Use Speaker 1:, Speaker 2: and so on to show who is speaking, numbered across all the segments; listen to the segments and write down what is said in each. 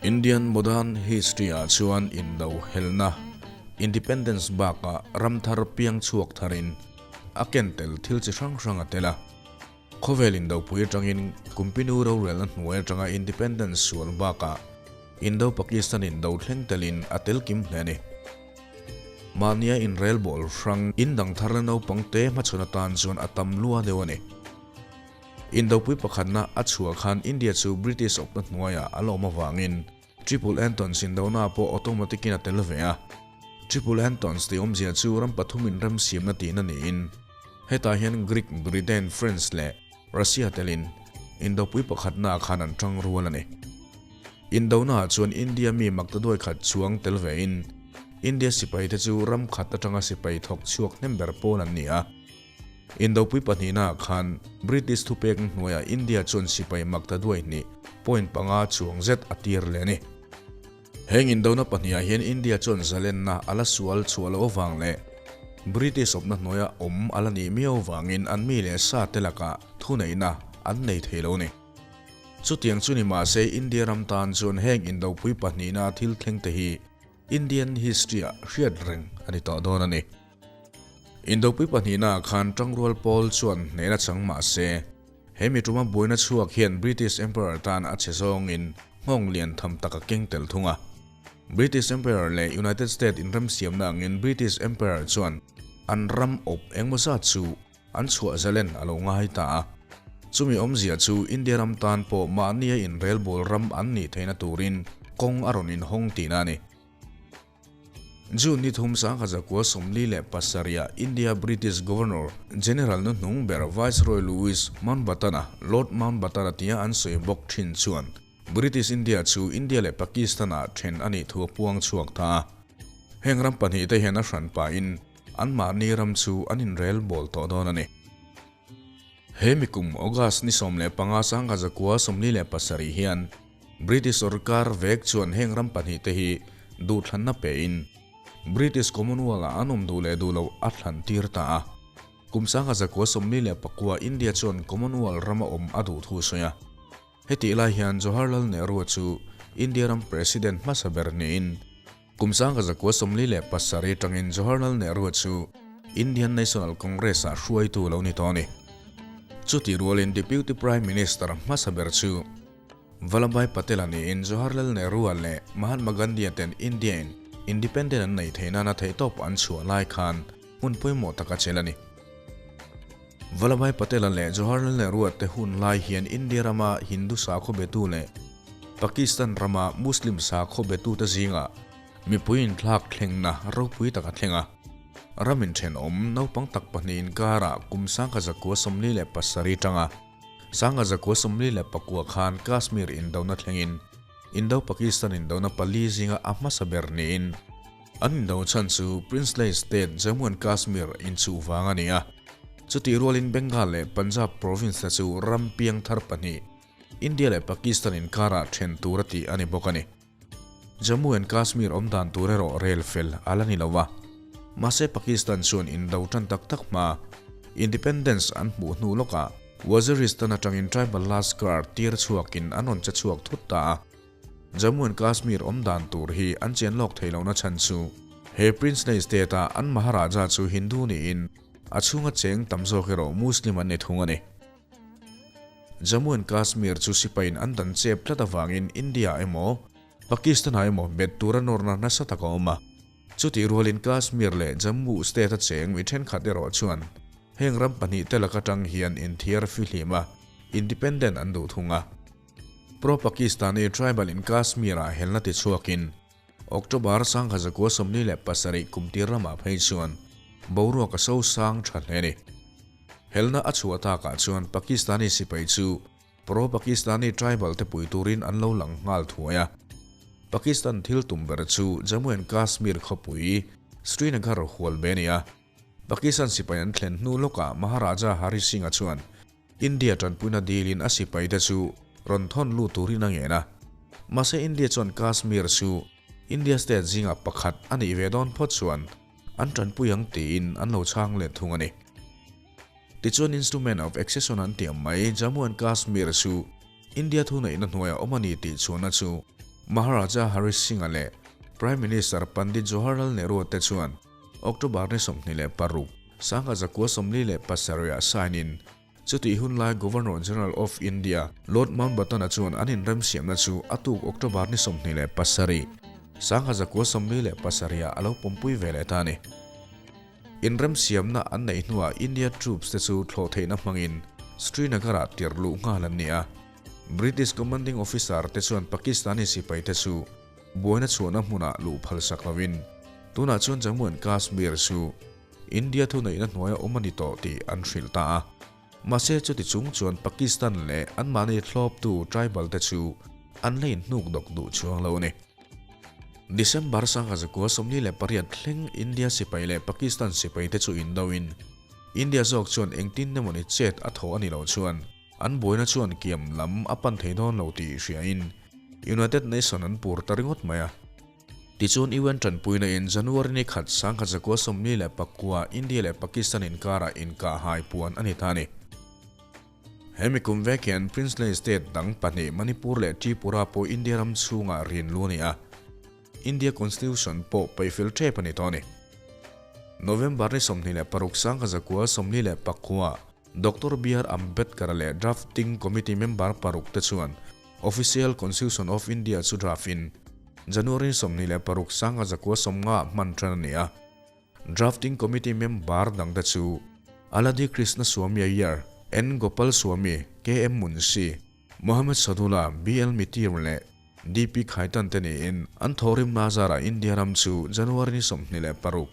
Speaker 1: Indian modern history ah chuan indo helna, independence bakah ram thar piang chhuak tharin a ken tel thil chi hrang hrang a tel a. Khawvel indopui atangin Kumpinu rorelna hnuai atanga independence sual bakah Indo-Pakistan indo thleng telin a tel kim hle a ni. Mahnia inrelbawl hrang indang tharna naupang te hmachhawn atan chuan a tam lua deuh a ni. Indopui pakhatna a chhuah khan India chu British awpna hnuaiah a la awm avangin Triple Entente indona pawh automatic in a tel ve a. Triple Entente tih awmzia chu ram pathumin rem siamna tihna niin hetah hian Greek, Britain, France leh Russia telin Indopui pakhatna ah khan an tang rual a ni. Indona ah chuan India mi makta duai khat chuang tel vein India sipaite chu ram khat atanga sipai thawk chhuak hnem ber pawl an ni a. Indopui pahnihnaah khan British thupek hnuaiah India chuan sipai makta duai hnih point panga chuang zet a tir leh a ni. Heng indona pahnihah hian India chuan zalenna a la sual chhuah loh avang leh British awpna hnuaia awm a la nih miau avangin an mi leh sa te lakah thuneihna an nei thei lo a ni. Chutiang chu ni mahse India ram tan chuan heng indopui pahnihna thil thleng te hi Indian history-ah hriat reng a ni tawh dawn a ni. Indopui pahnihnaah khan Tangrual Pawl chuan hnehna chang mah se, he mi tuma buaina chhuak hian British Emperor tan a chhe zawngin nghawng lian tham tak a keng tel thung a. British Empire leh United States inremsiamna angin British Empire chuan an ram awp engmaw zat chu an chhuah zalen a lo ngai ta a. Chumi awmzia chu India ram tan pawh mahnia inrelbawl ram an nih theihna turin kawng a rawn inhawng tihna a ni. June ni thum 1947 ah India British Governor General nu hnung ber Viceroy Louis Mountbatten-a Lord Mountbatten-a tia an sawi bawk thin chuan British India chu India leh Pakistan-ah then a nih thu a puang chhuak ta a. Heng ram pahnihte hian a hran pahin anmahni ram chu an inrel bawl tawh dawn a ni. He mikum August ni 15 1947 hian British sorkar vek chuan heng ram pahnih te hi duhthlanna pein British Commonwealth ah an awm duh leh duh loh a thlan tir ta a. Kum 1949 India chuan Commonwealth rama awm a duh thu sawi a. Hetih lai hian Jawaharlal Nehru chu India ram President hmasa ber niin kum 1947 tangin Jawaharlal Nehru chu Indian National Congress ah hruaitu lo ni tawh a ni. Chutih rualin Deputy Prime Minister hmasa ber chu Vallabhbhai Patel-a niin Jawaharlal Nehru-a leh Mahatma Gandhi-a ten India-in Independent an neih theih nana theihtawp an chhuah lai khan hmun pawimawh tak a chelh a ni. Vallabhbhai Patel-a leh Jawaharlal Nehru-a te hun lai hian India rama Hindu sakhaw betu leh Pakistan rama Muslim sakhaw betute zingah mipui inthlak thlengna ropui tak a thleng a. Ram inthenawm naupang tak pahnih inkarah kum 1947 tanga 1949 khan Kashmir indona thlengin Indo-Pakistan indona pali zinga a hmasa ber niin an indo chhan chu Princely State Jammu and Kashmir inchuh vang a ni a. Chutih rualin Bengal leh Punjab province te chu ram piang thar pahnih India leh Pakistan inkarah then tur a tih a ni bawk a ni. Jammu and Kashmir awm dan tur erawh rel fel a la ni lo a. Mahse Pakistan chuan indo tan tak tak hma Independence an hmuh hnu lawkah Waziristan atangin tribal Lashkar tir chhuakin an rawn che chhuak thut ta a. Jammu and Kashmir awm dan tur hi an chian lawk thei lohna chhan chu he Princely State a an Maharaja chu Hindu niin a chhunga cheng tam zawk erawh Muslim an ni thung a ni. Jammu and Kashmir chu sipaiin an dan chep tlat avangin India emaw, Pakistan-ah emaw bet tura nawrna nasa tak a awm a. Chutih rualin Kashmir leh Jammu state-a cheng mi thenkhat erawh chuan heng ram pahnih te lak atang hian inthiar fihlim a, independent an duh thung a. Pro-Pakistani tribal in Kashmir-ah helna tichhuakin October 1947 kum tir lamah phei chuan boruak a so sang tha hle a ni. Helna a chhuah takah chuan Pakistani sipai chu pro-Pakistani tribal te pui turin an lo lang nghal thuai a. Pakistan thil tum ber chu Jammu and Kashmir khawpui Srinagar hual ve a ni a. Pakistan sipai an thlen hnu lawkah Maharaja Hari Singh-a chuan India tanpuina dilin a sipaite chu rawn thawn lut turin a ngen a. Mahse India chuan Kashmir chu India state zinga pakhat a nih ve dawn phawt chuan an tanpui ang tiin an lo chhang let thung a ni. Tichuan Instrument of Accession an tiam mai Jammu and Kashmir chu India thuneihna hnuaiah awm a ni tih chhuahna chu Maharaja Hari Singh-a leh Prime Minister Pandit Jawaharlal Nehru-a te chuan October ni 26, 1947 ah sign in chutih hun lai Governor General of India Lord Mountbatten-a chuan an inremsiamna chu a tuk October ni 27, 1947 ah a lo pawmpui ve leh ta a ni. Inremsiamna an neih hnuah India troops te chu thlawh theihna hmangin Srinagar-ah tirh luh nghal an ni a. British commanding officer te chuan Pakistani sipai te chu buaina chhuahna hmunah luh phalsak loin tunah chuan Jammu and Kashmir chu India thuneihna hnuaia awm a ni tawh tih an hrilh ta a. Mahse chuti chung chuan Pakistan leh anmahni thlawptu tribal te chu an la inhnuk dawk duh chuang lo a ni. December 1948 thleng India sipai leh Pakistan sipai te chu indo in India zawk chuan engtin emawni chet a thaw a ni loh chuan an buaina chuan kiam lam a pan thei dawn lo tih hria in United Nation an pur ta ringawt mai a. Tichuan UN tanpuina in January ni khat 1949 India leh Pakistan inkarah inkahhai puan a ni ta a ni. Hemi kum vek hian Princely State dang pahnih Manipur leh Tripura pawh India ram chhungah rin lu a ni a, India Constitution pawh peihfel tep a ni tawh a ni. November ni 26 1949 Doctor BR Ambedkar leh Drafting Committee member paruk te chuan Official Constitution of India chu draft in January ni 26 1950 hman tan a ni a. Drafting Committee member dangte chu Alladi Krishnaswamy Iyer, N. Gopalswamy, KM Munshi, Mohammed Sadullah, BL Mitir leh DP Khaitan te niin an thawhrimna zarah India ram chu January ni 26,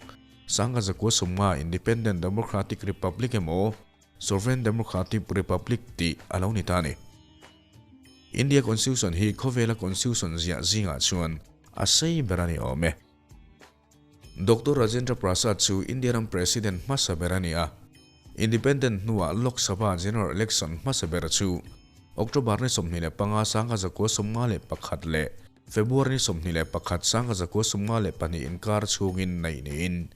Speaker 1: 1950 Independent Democratic Republic emaw Sovereign Democratic Republic tih a lo ni ta a ni. India Constitution hi khawvela Constitution ziah zingah chuan a sei ber a ni awm e. Doctor Rajendra Prasad chu India ram President hmasa ber a ni a. Independent hnuah Lok Sabha General Election hmasa ber chu October ni 25 1951 leh February ni 21 1952 inkar chhungin neih niin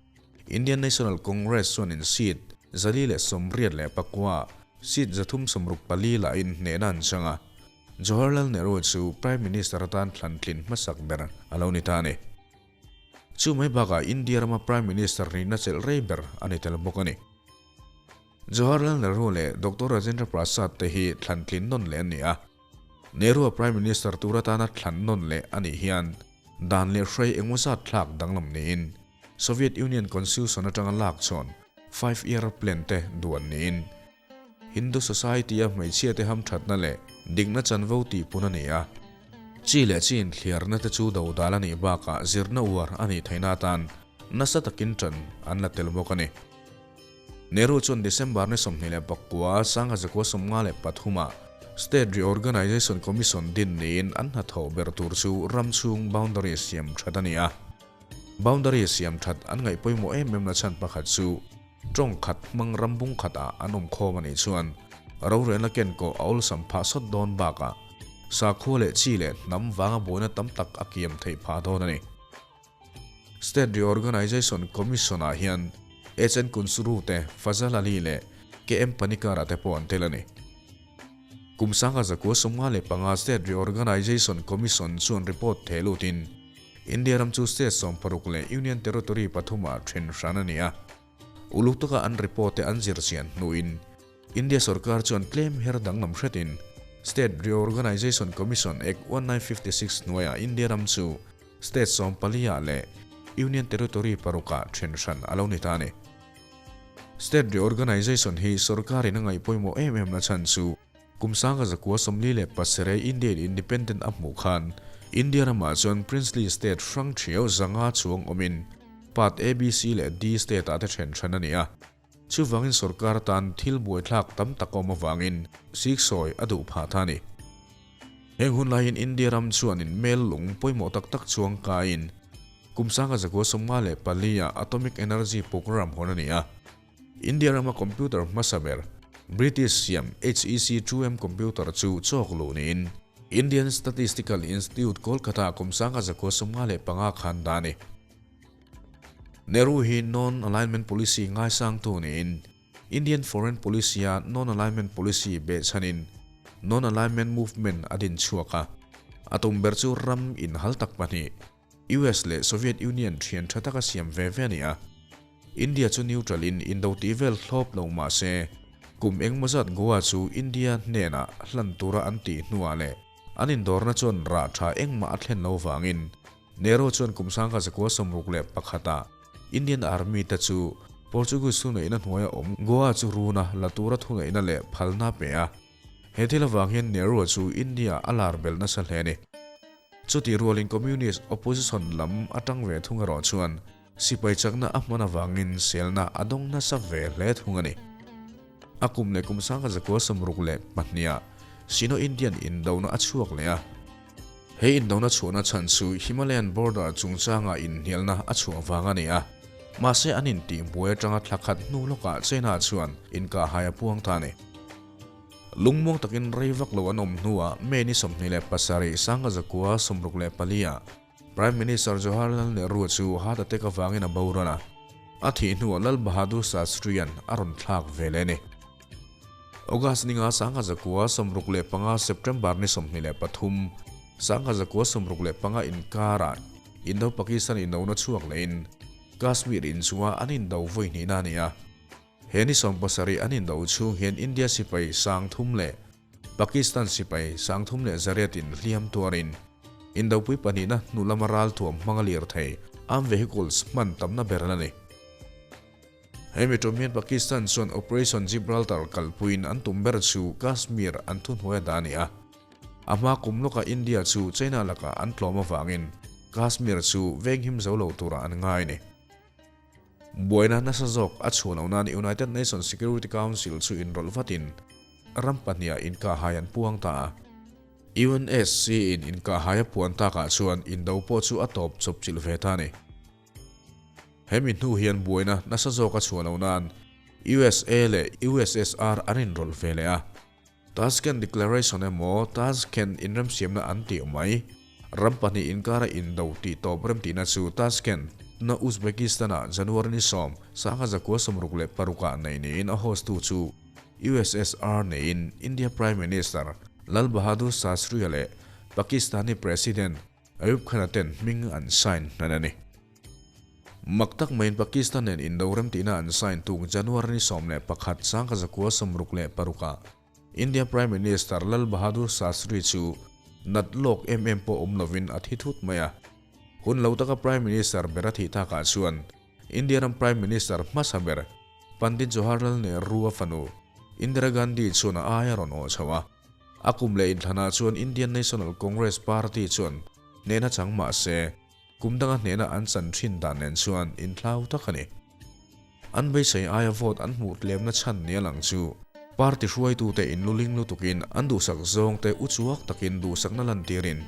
Speaker 1: Indian National Congress chuanin seat 484 seat 364 lahin hnehna an chang a. Jawaharlal Nehru chu Prime Minister atan thlantlin hmasak ber a lo ni ta a ni. Chu mai bakah India rama Prime Minister nihna chelh rei ber a ni tel bawk a ni. Jawaharlal Nehru leh Doctor Rajendra Prasad te hi thlantlin nawn leh an ni a. Nehru-a Prime Minister tur atana thlan nawn leh a nih hian dan leh hrei engmaw zat thlak danglam niin Soviet Union Constitution atanga lak chhawn Five Year Plan te duan niin Hindu Society-a hmeichhiate hamthatna leh dikna chanvo tihpun a ni a. Chi leh chi inthliarna te chu dodal a nih bakah zirna uar a nih theihna atan nasa takin ṭan an la tel bawk a ni. Nehru chuan December ni 29, 1953 ah State Reorganisation Commission din niin an hnathawh ber tur chu ram chhung boundary siam that a ni a. Boundary siam that an ngaih pawimawh em em na chhan pakhat chu Tawng khat hmang ram bung khat ah an awm khawm a nih chuan rorelna kenkawh a awlsam phah sawt dawn bakah sakhua leh chi leh hnam vanga buaina tam tak a kiam theih phah dawn a ni. State Reorganisation Commission ah hian HN Kunzru te, Fazal Ali leh KM Panikkar-a te pawh an tel a ni. Kum 1995 State Reorganisation Commission chuan report theh lutin India ram chu state 60 leh Union Territory pathumah then hran a ni a. Uluk taka an report te an zir chian hnuin India sorkar chuan tlem her danglam hretin State Reorganisation Commission Act 1956 hnuaiah India ram chu state 14 ah leh Union Territory parukah then hran a lo ni ta a ni. State reorganisation hi sorkarin a ngaih pawimawh em em na chhan chu kum 1947 Indian Independent a hmuh khan India ramah chuan princely state hrang thiau zanga chuang awmin part A, B, C leh D state ah te then hran a ni a. Chuvangin sorkar tan thil buaithlak tam tak awm avangin siksawi a duh phah ta a ni. Heng hun laiin India ram chuanin mel lung pawimawh tak tak chuang kaiin kum 1954 ah Atomic Energy Program hawn a ni a. India rama computer hmasa ber British siam HEC 2M computer chu chawk luh niin Indian Statistical Institute Kolkata kum 1955 khan dah a ni. Nehru hi Non-Alignment Policy ngaisangtu niin Indian Foreign Policy-a Non-Alignment Policy behchhanin Non-Alignment Movement a din chhuak a. A tum ber chu ram inhal tak pahnih, US leh Soviet Union thian tha taka siam ve ve a ni a. India chu neutral in indo tih vel thlawp lo mah se, kum engmaw zat Goa chu India hnenah hlan tura an tih hnuah leh an indawrna chuan rah tha engmah a thlen lo vangin Nehru chuan kum 1961 ah Indian Army te chu Portuguese thuneihna hnuaia awm Goa chu runa la tura thuneihna leh phalna a pe a. He thil avang hian Nehru chu India a lar belh nasa hle a ni. Chutih rualin Communist opposition lam atang ve thung erawh chuan sipai chakna a hman avangin selna a dawng nasa ve hle thung a ni. A kum leh kum 1962 ah Sino-Indian indona a chhuak leh a. He indona chhuahna chhan chu Himalayan border chungchanga inhnialna a chhuah vang a ni a. Mahse an intihbuai atanga thla khat hnu lawkah China chuan inkahhai a puang ta a ni. Lungmuang takin rei vak lo an awm hnuah May ni 27 1964 ah Prime Minister Jawaharlal Nehru chu heart attack avangin a boral a, a thih hnuah Lal Bahadur Shastrian a rawn thlak ve leh a ni. August ni nga 1965 September ni 23 1965 inkarah Indo-Pakistan inona chhuak lehin Kashmir inchunga an indo vawi hnihna a ni a. He ni 70 an indo chhung hian India sipai 3000 leh Pakistan sipai 3800 in hliam tuarin Indopui pahnihna hnu lama ralthuam hmang a lir thei armed vehicles hman tamna ber a ni. Hemi tum hian Pakistan chuan Operation Gibraltar kalpuiin an tum ber chu Kashmir an thuhnuai a dah a ni a. A hma kum lawkah India chu China lakah an tlawm avangin Kashmir chu venghim zo lo turah an ngai a ni. Buaina nasa zawk a chhuah loh nan United Nations Security Council chu inrawlh vatin ram pahniha inkahhai an puang ta a. UNSC in inkahhai a puan takah chuan indo pawh chu a tawp chawp chilh ve ta a ni. Hemi hnu hian buaina nasa zawk a chhuah loh nan USA leh USSR an inrawlh ve leh a. Tashkent Declaration emaw Tashkent inremsiamna an tih mai. Ram pahnih inkara indo tih tawp remtihna chu Tashkent na Uzbekistan-ah January ni 10, 1966 ah nei niin a host-tu chu USSR neiin India Prime Minister Lal Bahadur Shastri-a leh Pakistani President Ayub Khan-a ten hming an sign hnan a ni. Mak tak maiin Pakistan nen indo remtihna an sign tuk January ni 11, 1966 ah India Prime Minister Lal Bahadur Shastri chu nat lawk em em pawh awm lovin a thi thut mai a. Hun lo taka Prime Minister ber a thih takah chuan India ram Prime Minister hmasa ber Pandit Jawaharlal Nehru a fanu Indira Gandhi chuan a ai a rawn awh chho a. A kum leh inthlanah chuan Indian National Congress Party chuan hnehna chang mah se, kum danga hnehna an chan thin dan nen chuan inthlau tak a ni. An beisei aia vote an hmuh tlemna chhan ni a lang chu party hruaitute inluling lutukin an duhsak zawngte uchuak takin duhsakna lantirin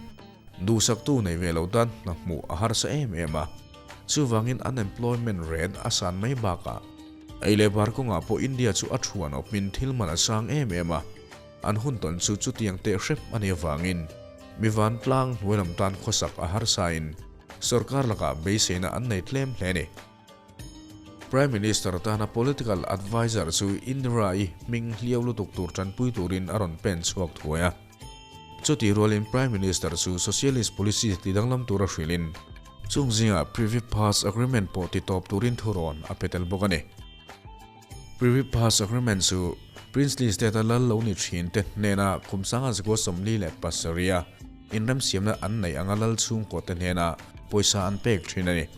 Speaker 1: duhsaktu nei ve lo tan hna hmuh a harsa em em a. Chuvangin unemployment rate a san mai bakah ei leh bar kawngah pawh India chu a thuan awpin thil man a sang em em a, an hun tawn chu chutiang teh hrep a nih avangin mi vantlang hnuai lam tan khawsak a harsain sorkar lakah beiseina an nei tlem hle a ni. Prime Minister tana political adviser chu Indira-i hming hliau lutuk tur tanpui turin a rawn pen chhuak thuai a. Chutih rualin Prime Minister chu Socialist policy ti danglam tura hrilhin chung zingah Privy Purse Agreement pawh ti tawp turin thurawn a pe tel bawk a ni. Privy Purse Agreement chu Princely State-a lal lo ni thin te hnena kum 1947 a inremsiamna an neih anga lal chhungkaw te hnena pawisa an pek thin a ni.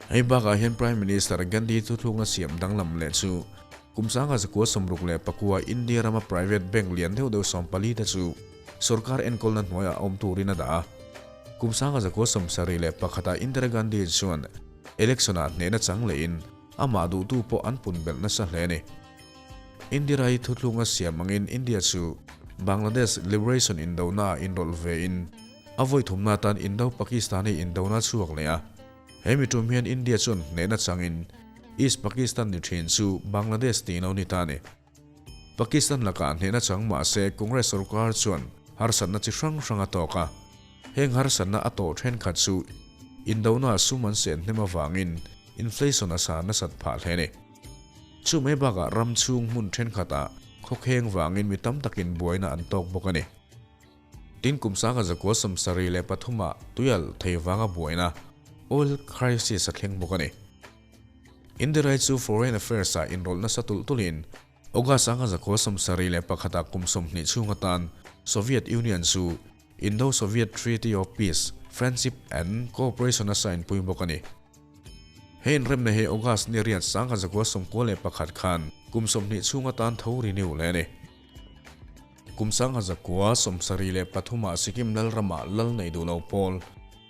Speaker 1: Hei bakah hian Prime Minister Gandhi thuthlukna siam danglam leh chu kum 1969 India rama private bank lian deuh deuh 14 te chu sorkar enkawlna hnuaiah awm turin a dah a. Kum 1971 ah Indira Gandhi chuan election-ah hnehna chang lehin amah duhtu pawh an pun belh nasa hle a ni. Indira-i thuthlukna siam angin India chu Bangladesh Liberation indona-ah inrawlh vein a vawi thumna atan Indo-Pakistani indona chhuak leh a. Hemi tum hian India chuan hnehna changin East Pakistan ni thin chu Bangladesh tih lo ni ta a ni. Pakistan lakah hnehna chang mah se Congress sorkar chuan harsatna chi hrang hrang a tawk a. Heng harsatna a tawh thenkhat chu indona sum an sen hnem avangin inflation a sa nasat phah hle a ni. Chu mai bakah ram chhung hmun thenkhatah khawkheng vangin mi tam takin buaina an tawk bawk a ni. Tin kum 1973 ah tuialh thei vanga buaina oil crisis a thleng bawk a ni. Indira-i chu Foreign Affairs ah inrawlh nasa tulh tulhin August 1971 ah kum 20 chhung atan Soviet Union chu Indo-Soviet Treaty of Peace, Friendship and Cooperation a sign pui bawk a ni. He inremna hi August ni riat 1991 khan kum 20 chhung atan tho renew leh a ni. Kum 1973 ah Sikkim Lalramah lal nei duh lo pawl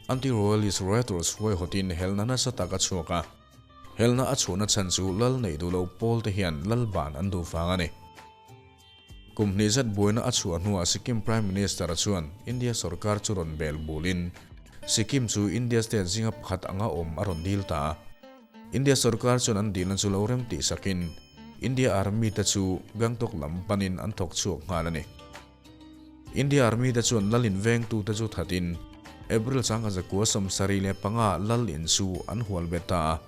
Speaker 1: Anti-Royalist Rioters huaihawtin helna nasa tak a chhuak a. Helna a chhuahna chhan chu lal nei duh lo pawl te hian lal ban an duh vang a ni. Kum hnih zet buaina a chhuah hnuah Sikkim Prime Minister chuan India sorkar chu rawn bel bulin Sikkim chu India state zinga pakhat anga awm a rawn dil ta a. India sorkar chuan an dilna chu lo rem tih sakin India Army te chu Gangtok lam panin an thawk chhuak nghal a ni. India Army te chuan lal in vengtute chu thatin April 1975 lal in chu an hual bet ta a.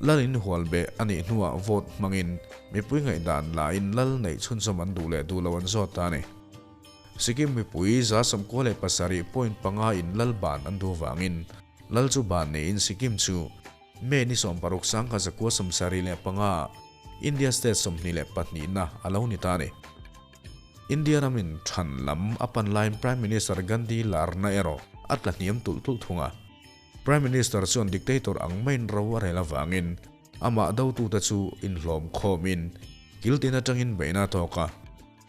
Speaker 1: Lal in hual beh a nih hnuah vote hmangin mipui ngaihdan lain lal neih chhunzawm an duh leh duh lo an zawt ta a ni. Sikkim mipui 97.5 in lal ban an duh vangin Lal chu ban neiin Sikkim chu May ni 60 1975 India state 22 na a lo ni ta a ni. India ramin than lam a pan laiin Prime Minister Gandhi larna erawh a tla hniam tulh tulh thung a. Prime Minister chuan dictator ang maiin ro a rel avangin amah dotute chu inhlawm khawmin kil tin atangin beihna a tawk a.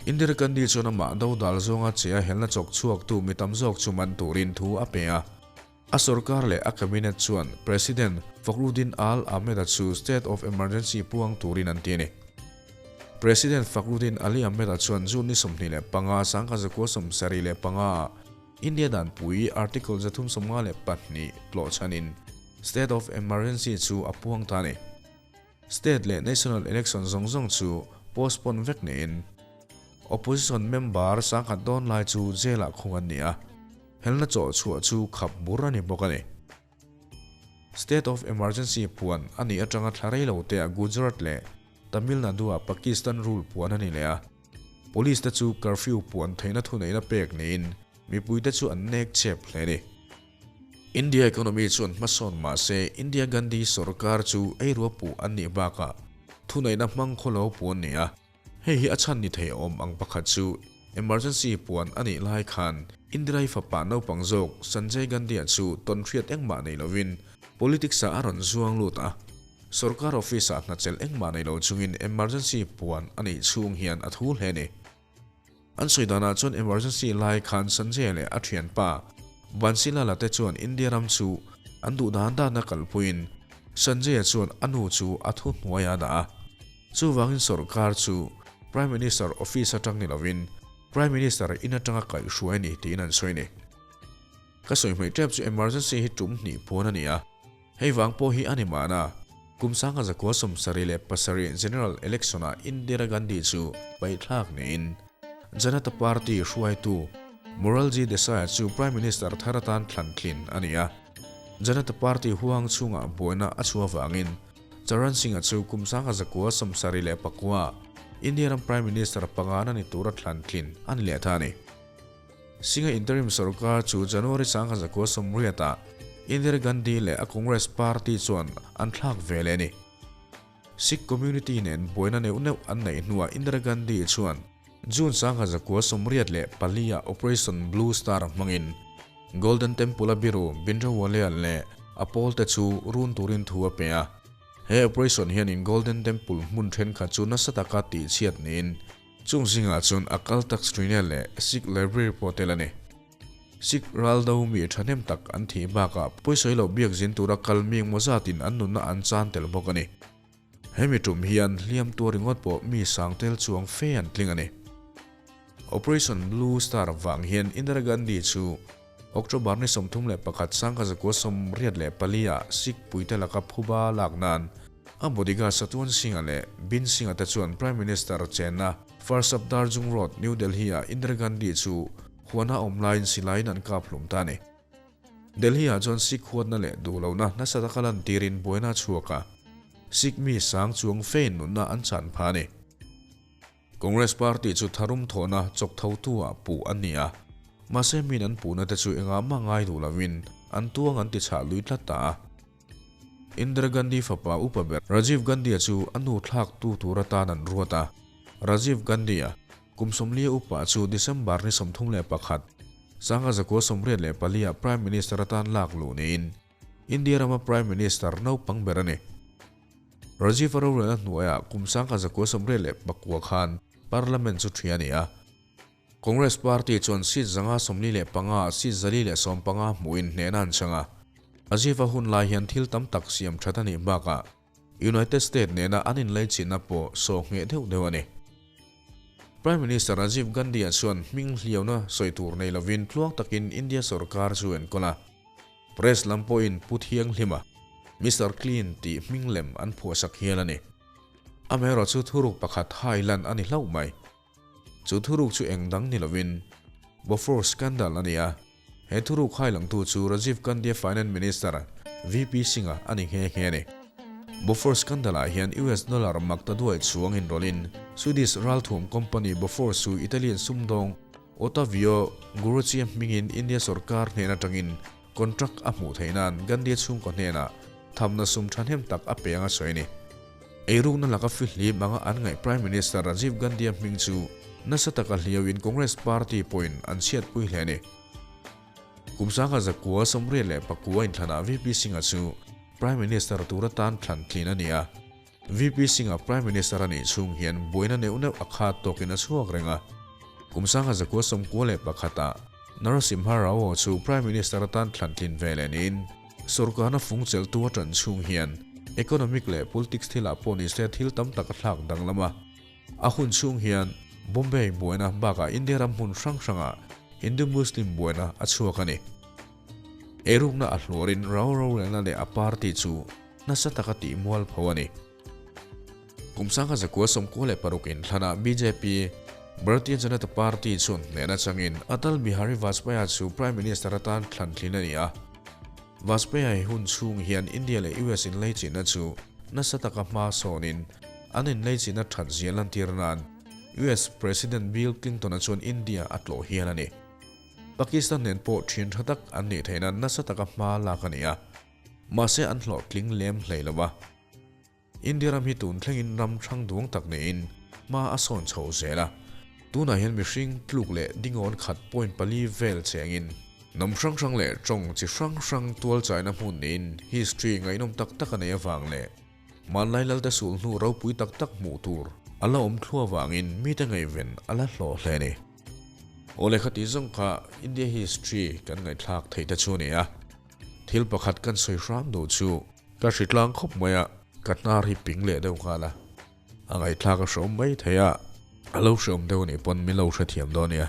Speaker 1: Indira Gandhi chuan amah dodal zawnga che a helna chawk chhuaktu mi tam zawk chu man turin thu a pe a. A sorkar leh a cabinet chuan President Fakhruddin Al Ahmed-a chu state of emergency puang turin an ti a ni. President Fakhruddin Ali Ahmed-a chuan June ni 25, 1975 ah India danpui Article 352 tlawh chhanin state of emergency chu a puang ta a ni. State leh national election zawng zawng chu postpone vek niin opposition member 10,000 dawn lai chu jail-ah khung an ni a. Helna chawh chhuah chu khap bur a ni bawk a ni. State of Emergency puan a nih atanga thla rei lo te ah Gujarat leh Tamil Nadu ah Pakistan rule puan a ni leh a. Police te chu curfew puan theihna thuneihna pek niin mipui te chu an nek chep hle a ni. India economy chuan hmasawn mah se India Gandhi sorkar chu eirua puh an nih bakah thuneihna hmang khawlo puan ni a. Hei hi a chhan ni thei awm ang pakhat chu emergency puan a nih lai khan Indira-i fapa naupang zawk Sanjay Gandhi-a chu tawnhriat engmah nei lovin politics-ah a rawn zuang lut a. Sorkar office-ah hnachelh engmah nei lo chungin emergency puan a nih chhung hian a thu hle a ni. An sawi danah chuan emergency lai khan Sanjay leh a thianpa Bansilal-a te chuan India ram chu an duh dan dana kalpuiin Sanjay-a chuan a nu chu a thuhnuaiah a dah a. Chuvangin sorkar chu Prime Minister office atang ni lovin Prime Minister in atanga kaihhruai a ni tiin an sawi a ni. Ka sawi hmaih tep chu emergency hi tum hnih puan a ni a, hei vang pawh hi a ni mahna kum 1977 General Election ah Indira Gandhi chu paihthlak niin Janata Party hruaitu Morarji Desai chu Prime Minister thar atan thlan tlin a ni a, Janata Party huang chhungah buaina a chhuah vangin Charan Singh-a chu kum 1979 India ram Prime Minister pangana ni tura thlan tlin a ni leh ta a ni. Singh-a interim sorkar chu January 1980 Indira Gandhi leh a Congress Party chuan an thlak ve leh a ni. Sikh community nen buaina neuh neuh an neih hnuah Indira Gandhi chuan June 1984 Operation Blue Star hmangin Golden Temple-a biru Bhindrawalea leh a pawlte chu run turin thu a pe a. He operation hianin Golden Temple hmun thenkhat chu nasa taka tihchhiat niin chung zingah chuan Akal Takht Srine leh Sikh Library pawh tel a ni. Sikh raldo mi thahnem tak an thih bakah pawisawi loh biak zin tura kal mi engmaw zatin an nunna an chan tel bawk a ni. Hemi tum hian hliam tuar ringawt pawh mi sang tel chuang fe an tling a ni. Operation Blue Star vang hian Indira Gandhi chu October ni 31 1984 ah Sikh puite laka phuba lak nan a bodyguard Satwan Singh-a leh Bin Singh-a te chuan Prime Minister chenna Safdarjung Road, New Delhi-ah Indira Gandhi chu huana awm laiin silaiin an kap hlum ta a ni. Delhi-ah chuan Sikh huatna leh duhlohna nasa taka lantirin buaina a chhuak a, Sikh mi sang chuang fein nunna an chan phah a ni. Congress Party chu tharum thawhna chawk thotu-ah puh an ni a. Mahse min an puhna te chu engah mah ngai duh lovin an tuang an ti chhah lui tlat ta a. Indira Gandhi fapa upa ber Rajiv Gandhi-a chu a nu thlaktu tur atan an ruat a. Rajiv Gandhi-a kum 40 upa chu December ni 31, 1984 ah Prime Minister atan lak luh niin India rama Prime Minister naupang ber a ni. Rajiv-a rorelna hnuaiah kum 1989 khan Parliament chu ṭhi a ni a. Congress Party chuan seat 145 ah seat 415 hmuhin hnehna an chang a. Rajiv-a hun lai hian thil tam tak siam that a nih bakah United State nena an inleichhinna pawh sawh ngheh deuh deuh a ni. Prime Minister Rajiv Gandhi-a chuan hming hliauna sawi tur nei lovin tluang takin India sorkar chu enkawl a. Press lam pawhin Pu Thianghlima, Mister Clean tih hming lem an phuahsak hial a ni. Amaherawhchu thuruk pakhat hai lan a ni hlauh mai. Chu thuruk chu eng dang ni lovin Bofors scandal a ni a, he thuruk hailangtu chu Rajiv Gandhi-a Finance Minister VP Singh-a a ni nghe nghe a ni. Bofors scandal-ah hian US dollar mak ta duai chuang inrawlhin Swedish ralthuam company Bofors chu Italian sumdawng Ottavio Gurucci-a hmingin India sorkar hnen atangin contract a hmuh theih nan Gandhi-a chhungkaw hnenah thamna sum thahnem tak a pe anga sawi a ni. Eirukna laka fihlim anga an ngaih Prime Minister Rajiv Gandhi-a hming chu nasa taka hliauin Congress Party pawhin an chhiatpui hle a ni. Kum 1989 inthlanah VP Singh-a chu Prime Minister tur atan thlan tlin a ni a. VP Singh-a Prime Minister a nih chhung hian buaina neuh neuh a khat tawkin a chhuak reng a. Kum 1991-ah Narasimha Rao chu Prime Minister atan thlan tlin ve leh niin Sorkarna fung chelhtu a ṭan chhung hian economic leh politics thilah pawh ni se thil tam tak a thlak danglam a. A hun chhung hian Bombay buaina bakah India ram hmun hrang hrangah Hindu-Muslim buaina a chhuak a ni. Eirukna a hluarin Rao rorelna leh a party chu nasa taka tih mualpho a ni. Kum 1996 inthlanah bjp, Bharatiya Janata Party, chuan hnehna changin Atal Bihari Vajpayee chu Prime Minister atan thlan tlin a ni a. Vajpayee hun chhung hian India leh US inleichihna chu nasa taka hma sawnin an inleichihna that zia lantir nan US President Bill Clinton-a chuan India a tlawh hial a ni. Pakistan nen pawh thian tha tak an nih theihna nasa taka hma lak a ni a, mahse an hlawhtling lem hlei lo a. India ram hi tun thlengin ram hrang duang tak niin hma a sawn chho zel a. Tunah hian mihring tluk leh dingawn khat point pali vel chengin hnam hrang hrang leh tawng chi hrang hrang tual chaina hmun niin history ngaihnawm tak tak a nei avang leh hmanlai lalte sulhnu ropui tak tak hmuh tur a la awm thluah avangin mite ngaihven a la hlawh hle a ni. Aw lehkha tih zawng kha India history kan ngaihthlak theih te chu a ni a. Thil pakhat kan sawi hram duh chu. Ka hritlang khawp mai a, ka hnar hi ping leh deuh nghal a, a ngaihthlak a hreawm mai thei a, a lo hreawm deuh anih pawn min lo hrethiam dawn nia.